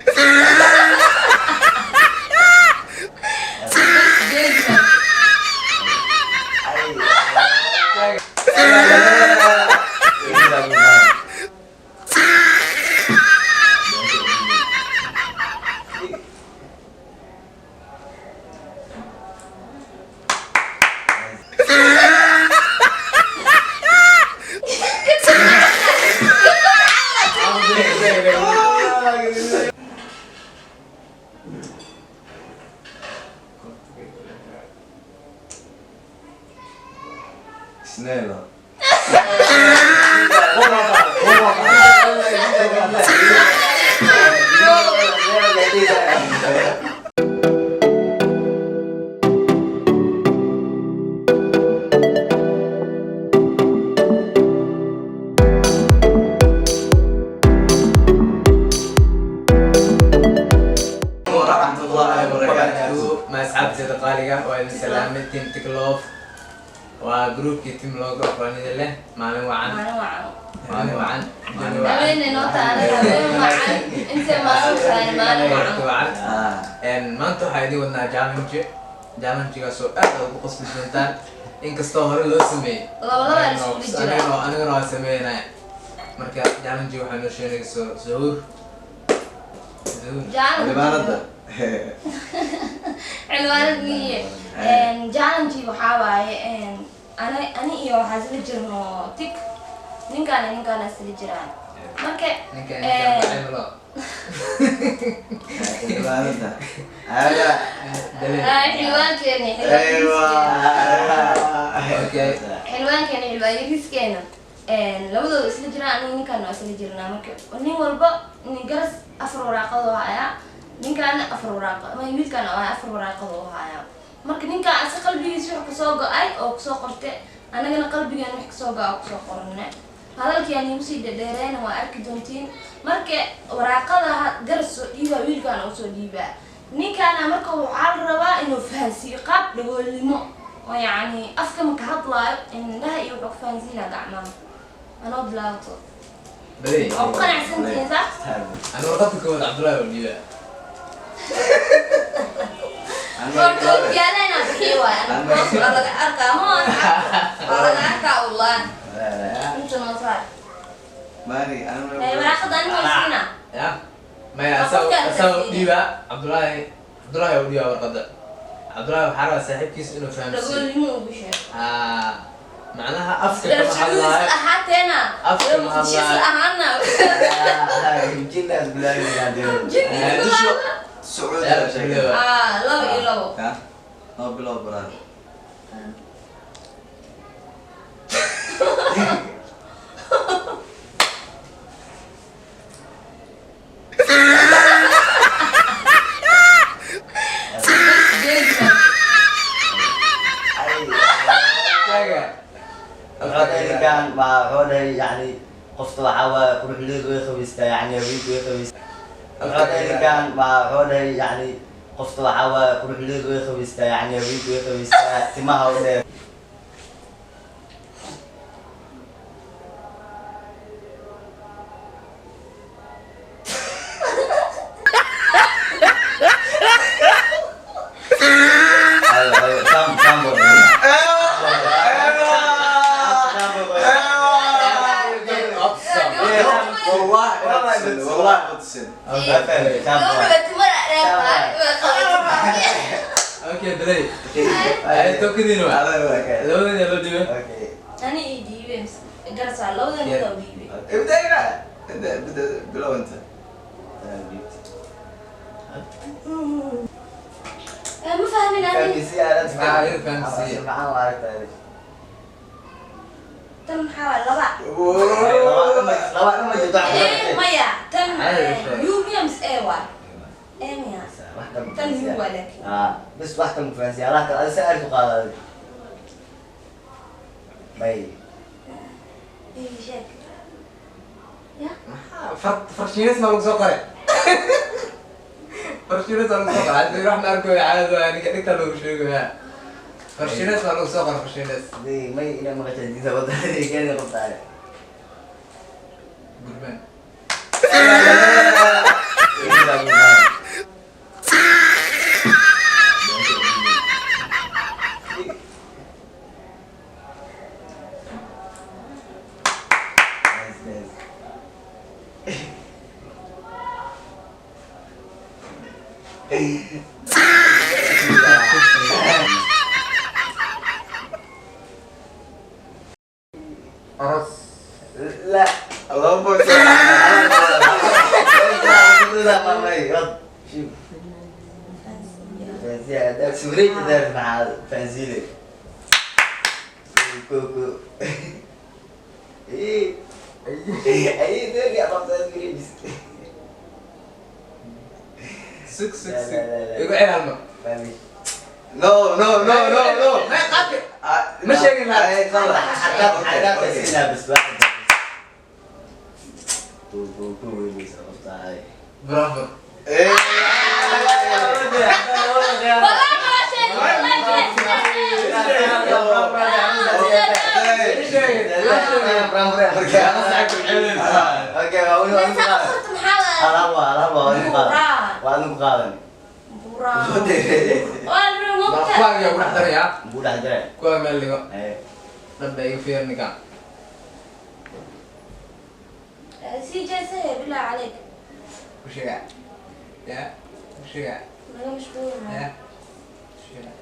Jeedna. Snälla. Waraxmatullaahi wabarakaatuh. Ma asxaabteeda qaaliga, waa idin salaamay team Tiklove. Waa groupkii team looga aqoonida leh. Maalin wacan. Maalin wacan. Maalin wacan. Jimco wacan. Haweeney noo taana habeen wacan. Intee maalin tahay maalin Waqti wacan. wacan. Maanta waxaa idin wadnaa challenge. Challenge-gaas oo aad ugu qosli doontaan. Inkastoo hore loo sameeyey. Laba laba la isku jiraa. Anigana waa sameynaya. Marka challenge waxaa noo sheegayso Zuhur. Zuhur. Challenge. Xildhibaanada. Cilwaanad miye. Challenge waxaa waaye ani iyo waxaa isla jirno tik ninkaan ninkaan isla jiraan. Marka Ninka ninka macay Xildhibaanada. Aga. Daleen. Xilwaankeena Okay. xilwaankeena xilwaan yariiskeena labadooda isla jiraan, aniga ninkaan waa isla jirnaa. Marka nin walba nin garas afar waraaqad oo hayaa, ninkaana afar waraaqo ama wiilkaana oo afar waraaqad oo hayaa. Marka ninkaan asa qalbigiisa wax kasoo go-ay oo kusoo qorte, anagana qalbigeena wax kasoo go-ay oo kusoo qorane. Hadalkii aan igu sii dhedheereena waa arki doontiin. Marka waraaqada garas soo dhiibaa, wiilkaana usoo dhiibaa ninkaana. Marka waxaa la rabaa inuu fahansiiyo qaab dhagoolnimo oo yacni afka maka hadlaayo, indhaha iyo wuxuu ku fahansiinaa gacmaha. Anoo bilaabto. Baley. Waa ku qanacsantihiin, sax? Ana warqadka koowaad Cabdullaahi oo dhiibaa. Horta ookiyaala inaan bixiyo waay. Waa laga arkaa, ma waa laga arkaa ulaan inta noo saar. Mari, ana. Waraaqada ani waa siinaa. Ya maya, Waa asaga qofka asaga asaasiga. Dhiibaa Cabdullaahi. Cabdullaahi oo dhiibaa warqadda. Cabdullaahi waxaa rabaa saaxiibkiisa inuu fahamsiiyo. Dhagoolnimo ugu sheego. Haa, macnaha afka kama Darsuus hadlaayo. ahaateena. Afka ma Muqdisho hadlaayo. ahaana. Jinnaas bilaabi. Jinni Dusho. bilaaba. Sacuudi Ciyaar sheegay. bilaaba. Ah, labo iyo labo. Ha? Noo bilow brother. Jeedna. Taaga. Ninkan baa wuxuu dhahay yani qofta waxaa waaye quruxdeedu way qabaystaa, yani haweenku way qabaystaa. Wuxuu dhahay ninkan baa wuxuu dhahay yani qofta waxaa waaye quruxdeedu way qabaystaa, yani haweenku way qabaystaa, timaha u dheer. Ayo, ayo, sam, sam buu dhahay. والله والله بتسن. Okay. Sam buu dhahay. Gabadha timada dheer tahay, way qabaystaa. Okay, belay. Ay tokadiina waa. Labadina loo dhiibay. Okay. Ani ii dhiibay mise garas waa labadan mid oo dhiibay. ابدا ابدا ابدا بلو انت. Ma fahmin ani. Fahamsiiya, aad Maxaa iga fahamsiiya? Maxaa u aragtaa? Tan maxaa waay laba? Laba dhama jirto. Maya, tan Maxaa iga sheeg? U miya mise A waay? A miya? Wax kale Tan U waay laakiin. Ah, bas wax kale fahamsiiya. Allah kale si arku qaadaday. Bay. Ii sheeg. Ya? Maxaa farshiinas ma lagu soo qoray? Farshiinas ma lagu soo qoray? Hadii wax ma arkayo caadi waa ninka dhigta loogu sheegayaa. Farshiinas ma lagu soo qoray farshiinas? Day may ina maqashay diinta wadada keeni qabtaa. Gurban. Aroos. لا. Laba point. لا ما يغض شوف فانزيلة سوريت دار مع فانزيلة كوكو ايه ايه نرجع بقى سوريت. Sug, sug, لا، sug. لا، لا، لا. Igu cel hal mar. فاهمش. No, no, no, no, no. Ma qaadka. Ma sheegin laa. Ay, qalad. حداد Okay, حداد okay. تسينا بس واحد كوكو كوكو هاي. Bravo. Eh. والله ما sheegin, والله okay waa weli sheegin. Afarta maxaa? waa adinku qaadan. Buraa. Waa la moogta. Kuwaaga yaa ku dhex darayaa. Buu dhex diray. Kuwaaga meel dhigo. Dhabba iga fiir ninkaan. Sii jeesay, bilaa caleyk. Ku sheegaa. Yaa. Ku sheegaa. Naga mashquul. Yaa. Ku sheegaa.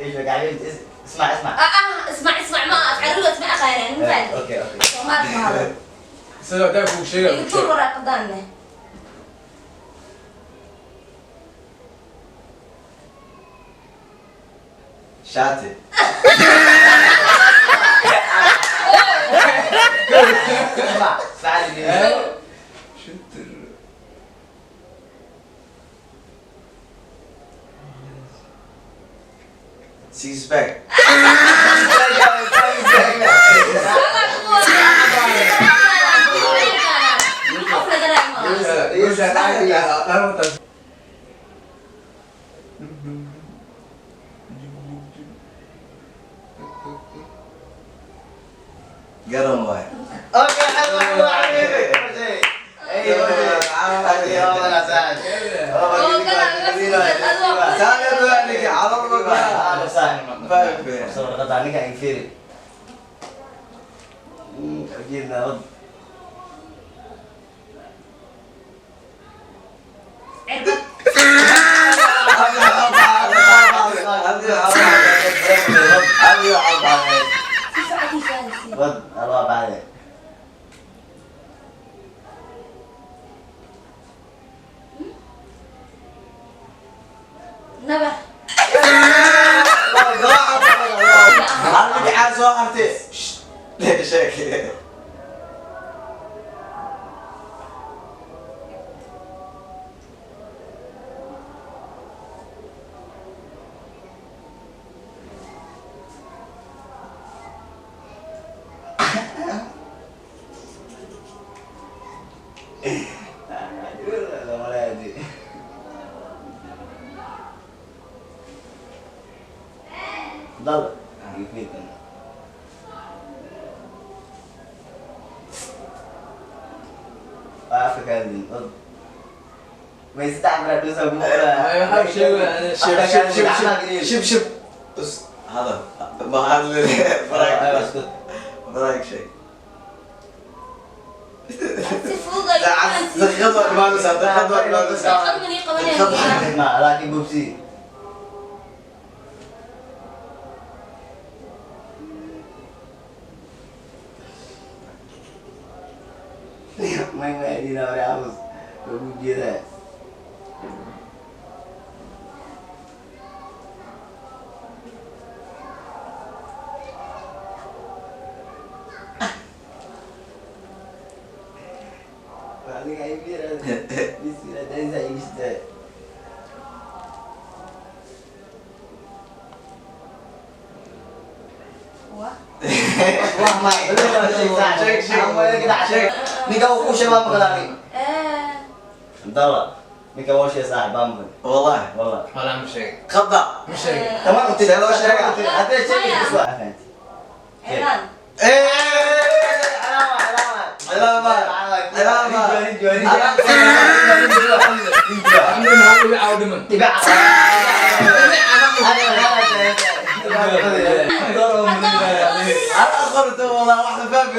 ايش قاعد اسمع اسمع. اه اسمع اسمع، ما افعل اسمع خير ما فهمت. okay okay. Soomaali ma hadlo. Sidoo kale kuu sheegaa. Iga tuur waraaqadaanne. Shaati. اسمع اسمع اللي Shooter. Six pack. Qof laga raacmo. Garan waay. okay حلو حلو حبيبي. ايوه ايوه يا سعد. Saaga waa ninka calol ma baa. Ninka inferi ujeedna wad. Cirbad. Si fiican ii fahansiin. Wad alwaa baxde. Nabar. Hal magacaa soo hartay. Sheek. ضل يفيد. Afrika ma isdhexmara dhusa. Shib shib shib shib shib shib. Us hadal. Ma hadlin. Faraag. Faraag sheeg. Si fudud ayuu fahansiin. Daqiiqad waa imaanaysaa, daqiiqad waa imaanaysaa. Daqiiqad man ii qabanaya. Ma laakiin bubsi may ma adina hore aamus lagu jeedaa. Adiga ay bismillah işte. Wah. Sheeg, sheeg, sheeg. Ninka uu ku sheegay maqlaani. Eh. Abdallah ninka wuu sheegay saaxiib baan maqlay. Wallahi. Wallah. Walaa ma sheegin. Khada. Ma sheegin. Tamam inti See loo sheegaa? Hadday sheegayso waa Cilaan. Eh! Cilaama. Cilaama. Amri maxaa dhibic aa u dhiman? أنا والله واحدة فاهم.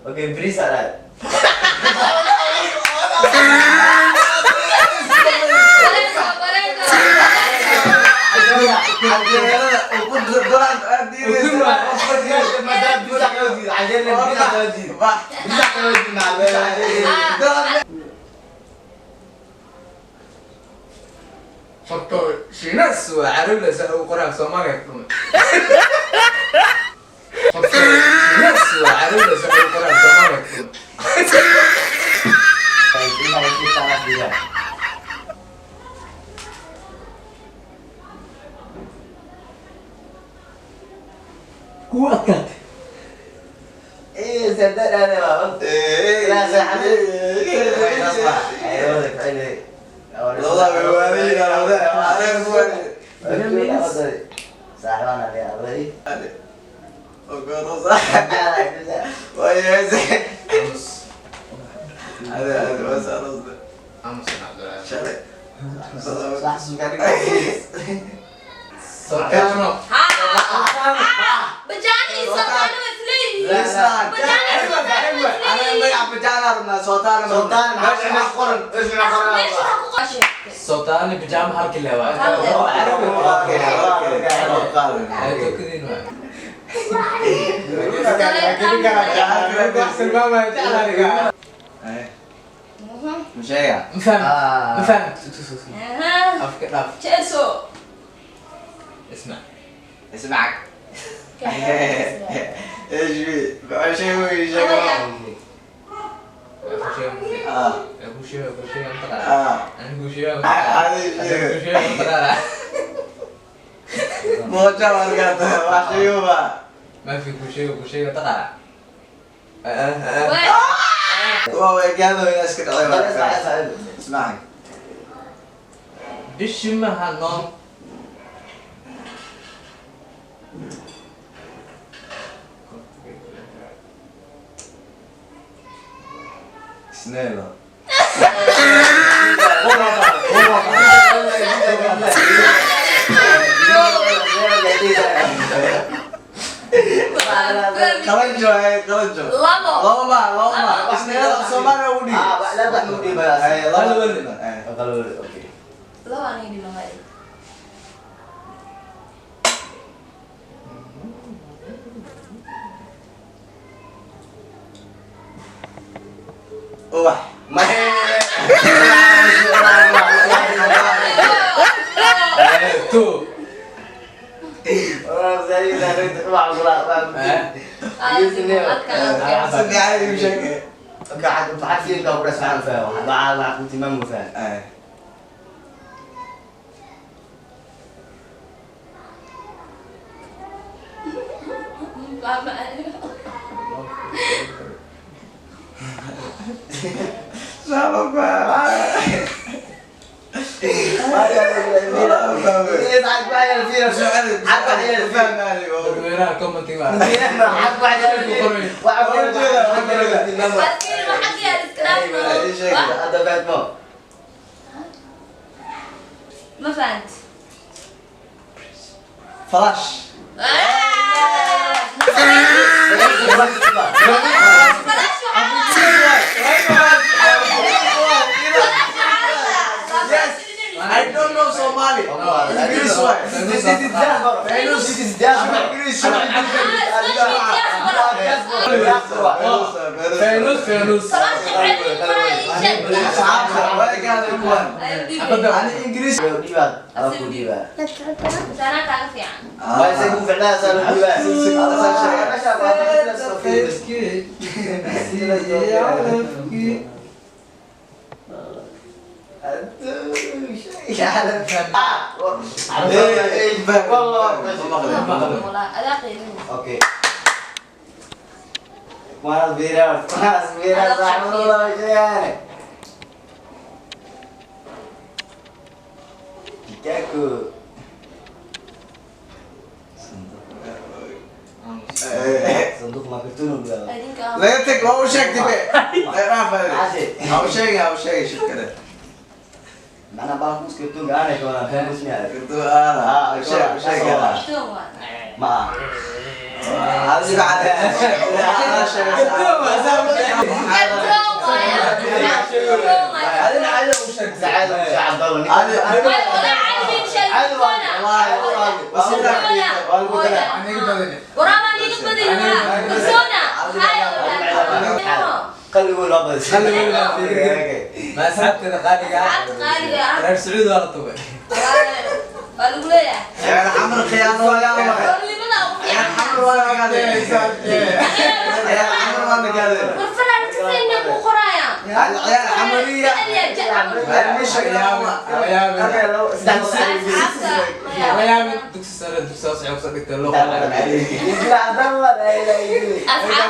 Okay, brisa lah. Ma sheega? Ma fahmt, ma fahmt. Aha. Afka dhaaf. Jeso. Ismac. اسمعك. ايش في؟ شيء شيء. Ku sheega. اه. Ku sheega, ku sheega, mataqaana? اه. Ani ku sheega. هذا Ku شيء. sheega, mataqaana? موجة مرقات وحشيوبة. Ma fi ku sheega, ku sheega, mataqaana? واو قالوا يا اسكت. اسمعك. Bishimaha nool. سنيلة. قلنجو هاي قلنجو. Labo. لو ما لو ما سنيلة سومالي ودي. لا ودي بس. اي لا ودي. Okay. Labo aniga dhima hay. وح ما Two. صدق علي بشكل. ايه. Dadweynaha commenting baa. Ma fahant? فلاش. Falash waxaa. Yes. I don't know Somali. English way. This is English. Faynus, faynus. أنا إنجليزي. Sanaa kaaga fiican. Walaa, adaa qiimin. Okay. Buenas vidas, buenas vidas, يعني. Kikaku. صندوق ما كرتون ولا Adinka. لا يتك هو شيء تبي. لا شيء أو شيء شوف كده. معنا بعرف مش كرتون انا كمان فاهم مش يعني. كنت أنا شيء شيء كده. Kartoon waa. ما هذا بعد. Kartoon waaye. Kartoon waaye. هذا عايز وشك. سعد عبد الله. Waay, walaa caalamiin shay kartoona. Aniga badani. Waraabaa niga badin waa. Kartoona. Hayo, walaa. قلبه الابيض. Qalbi wala fiirin. Ma asxaabteeda qaaliga ah. Asxaabta qaaliga ah. Reer Sacuud waa la tubay. Waa lagu leeyahay. يعني حمر خيانة ولا Xornimada ugu يعني fiican. حمر ولا قادر. يعني حمر ولا قادر. Warfalaan ka sayna ku qoraya. العيال حمرية. La yaabin dugsi sare, dugsi hoose waxay kusoo dhigtay luqad Carabi.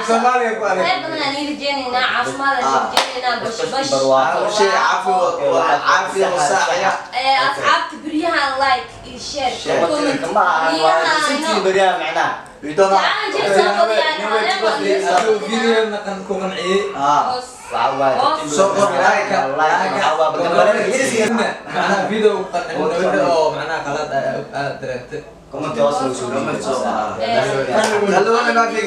Soomaaliga ku adag. Khayr badan aan ii rajeynaynaa, caafimaad aan ii rajeynaynaa, bash bash. شيء عافية وعافية وصحة. Ee, asxaabta guryahan like iyo share, comment. Gacan jir soo badiyaan, habeen waa ii soo Aduu badiyaan. video naqan ku qanciyey. Hoos. Macnaha video ku qancin wixii oo macnaha qalad aad dareentay. Comment. Ee, خلونا ما في